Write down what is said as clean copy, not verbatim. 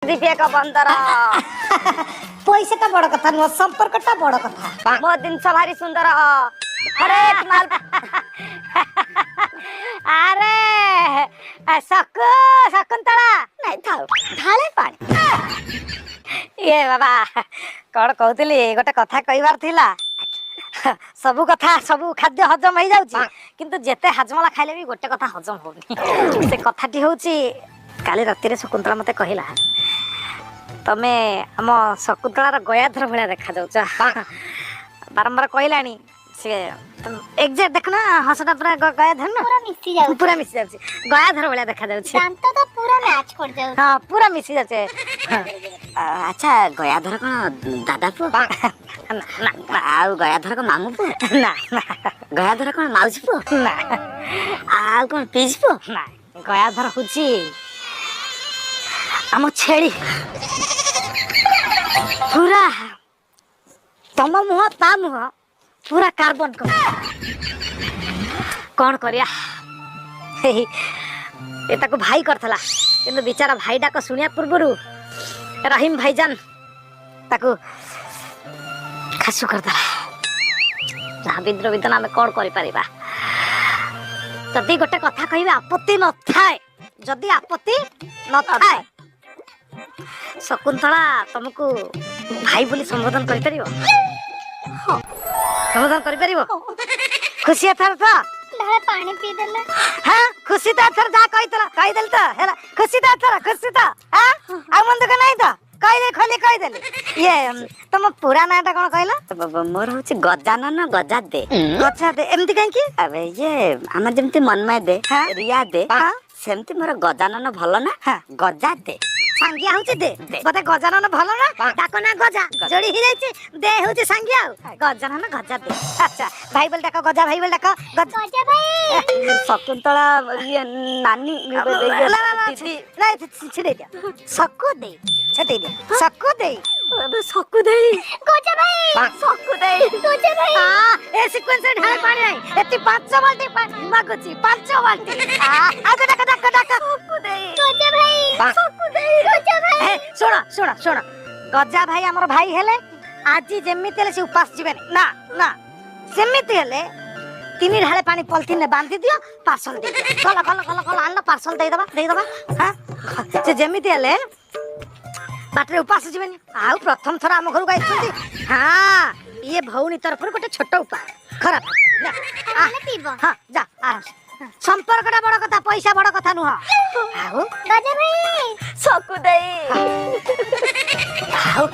ପାରାଦୀପ ଏକ ବନ୍ଦର। ପଇସାଟା ବଡ କଥା ନୁହଁ, ସମ୍ପର୍କଟା ବଡ କଥା। ମୋ ଜିନିଷ ଭାରି ସୁନ୍ଦର, ହରେକ ମାଲ। ଆରେ ସକୁ, ଶକୁନ୍ତଳା। ନାଇଁ ଥାଉ, ଢାଳେ ପାଣି। ଇଏ ବାବା, କଣ କହୁଥିଲି, ଗୋଟେ କଥା କହିବାର ଥିଲା। ସବୁ କଥା, ସବୁ ଖାଦ୍ୟ ହଜମ ହେଇଯାଉଛି, କିନ୍ତୁ ଯେତେ ହାଜମଲା ଖାଇଲେ ବି ଗୋଟେ କଥା ହଜମ ହଉନି। ସେ କଥାଟି ହଉଛି, କାଲି ରାତିରେ ଶକୁନ୍ତଳା ମତେ କହିଲା, ତମେ ଆମ ଶକୁନ୍ତଳାର ଗୟାଧର ଭଳିଆ ଦେଖାଯାଉଛ। ବାରମ୍ବାର କହିଲାଣି ସେ। ଏକ୍ଜାକ୍ଟ ଦେଖୁନ, ହସଟା ପୁରା ଗୟାଧର ନା? ପୁରା ମିଶି ଯାଉଛି। ପୁରା ମିଶି ଯାଉଛି, ଗୟାଧର ଭଳିଆ ଦେଖାଯାଉଛି। ଦାନ୍ତ ତ ପୁରା ମ୍ୟାଚ୍ କରିଯାଉଛି। ହଁ, ପୁରା ମିଶି ଯାଉଛି, ହଁ। ଆଚ୍ଛା, ଗୟାଧର କଣ ଦାଦା ପୁଅ? ନା ନା। ଆଉ ଗୟାଧର କଣ ମାମୁଁ ପୁଅ? ନା ନା। ଗୟାଧର କଣ ମାଉସୀ ପୁଅ? ନା। ଆଉ କଣ, ପିଇସି ପୁଅ? ନା, ଗୟାଧର ହଉଛି ଆମ ଛେଳି। ପୁରା ତମ ମୁହଁ ତା ମୁହଁ ପୁରା କାର୍ବନ କପି। କଣ କରିବା, ହେଇ, ଏ ତାକୁ ଭାଇ କରିଥିଲା, କିନ୍ତୁ ବିଚାରା ଭାଇ ଡାକ ଶୁଣିବା ପୂର୍ବରୁ ରହିମ ଭାଇଜାନ ତାକୁ ଖାସୁ କରିଦେଲା। ଯାହା ବିଦ୍ର ବିଧାନ, ଆମେ କଣ କରିପାରିବା? ଯଦି ଗୋଟେ କଥା କହିବେ ଆପତ୍ତି ନଥାଏ, ଯଦି ଆପତ୍ତି ନଥାଏ, ଶକୁନ୍ତଳା ତମକୁ ଭାଇ ବୋଲି ସମ୍ବୋଧନ କରିପାରିବ? ସମ୍ବୋଧନ କରିପାରିବ? ଖୁସି ଏଥର ତ? ଢାଳେ ପାଣି ପିଇଦେଲେ। ହଁ, ଖୁସି ତ ଏଥର? ଯାହା କହିଥିଲ କହିଦେଲି ତ, ହେଲା? ଖୁସି ତ ଏଥର? ଖୁସି ତ? ହଁ, ଆଉ ମନ ଦୁଃଖ ନାହିଁ ତ? କହିଦେଲି, ଖୋଲି କହିଦେଲି। ଇଏ ତମ ପୁରା ନାଁଟା କଣ କହିଲ? ମୋର ହଉଛି ଗଜାନନ ଗଜା ଦେ। ଗଜା ଦେ, ଏମିତି କାହିଁକି? ଆବେ ଇଏ ଆମର ଯେମିତି ମନ୍ମୟ ଦେ, ରିୟା ଦେ, ସେମିତି ମୋର ଗଜାନନ ଭଲ ନା, ଗଜା ଦେ। ସାଙ୍ଗିଆ ହଉଛି ଦେ। ଦେ। ବୋଧେ ଗଜାନନ ଭଲ ନା, ଡାକ ନା ଗଜା, ଯୋଡି ହେଇଯାଇଛି। ଦେ ହଉଛି ସାଙ୍ଗିଆ, ଆଉ ଗଜାନନ ଗଜା ଦେ। ଆଚ୍ଛା, ଭାଇ ବୋଲି ଡାକ, ଗଜା ଭାଇ ବୋଲି ଡାକ। ଗଜା ଭାଇ। ଶକୁନ୍ତଳା ଇଏ ନାନୀ ନା, ନା, ନା, ଦିଦି। ନା, ଛିଡେଇ ଦିଅ, ସକୁ ଦେଇ ଛଟେଇ ଦିଅ, ସକୁ ଦେଇ। ସକୁ ଦେଇ। ଗଜା ଭାଇ। ସକୁ ଦେଇ। ଗଜା ଭାଇ। ଏ ସିକ୍ୱେନ୍ସ ଢାଳେ ପାଣି ନାହିଁ, ଏଠି 5 ବାଲ୍ଟି ପାଣି ମାଗୁଛି, 5 ବାଲ୍ଟି। ଆଉ ଡାକ, ଡାକ, ଡାକ। ସକୁ ଦେଇ। ଗଜା ଭାଇ। ସକୁ ଦେଇ। ଗଜା ଭାଇ। ହେ, ଶୁଣ ଶୁଣ ଶୁଣ, ଗଜା ଭାଇ ଆମର ଭାଇ ହେଲେ ଆଜି ଯେମିତି ହେଲେ ସେ ଉପାସ ଯିବେନି। ନା ନା, ସେମିତି ହେଲେ 3 ଢାଳେ ପାଣି ପଲିଥିନରେ ବାନ୍ଧି ଦିଅ, ପାର୍ସଲ ଦେଇଦିଅ। ଗଲ ଗଲ ଗଲ ଗଲ, ଆଣିଲ, ପାର୍ସଲ ଦେଇଦବା, ଦେଇଦବା। ହଁ, ସେ ଯେମିତି ହେଲେ ବାଟରେ ଉପାସ ଯିବେନି। ଆଉ ପ୍ରଥମ ଥର ଆମ ଘରକୁ ଆସିଛନ୍ତି। ହଁ, ଇଏ ଭଉଣୀ ତରଫରୁ ଗୋଟେ ଛୋଟ ଉପାୟ, ଖରାପ ନା। ଆଣିଲେ ପିଇବ। ହଁ, ଯା ଆରାମ। ସମ୍ପର୍କଟା ବଡ କଥା, ପଇସା ବଡ କଥା ନୁହଁ। ଆଉ ଗଜା ଭାଇ। ସକୁ ଦେଇ। ଆଉ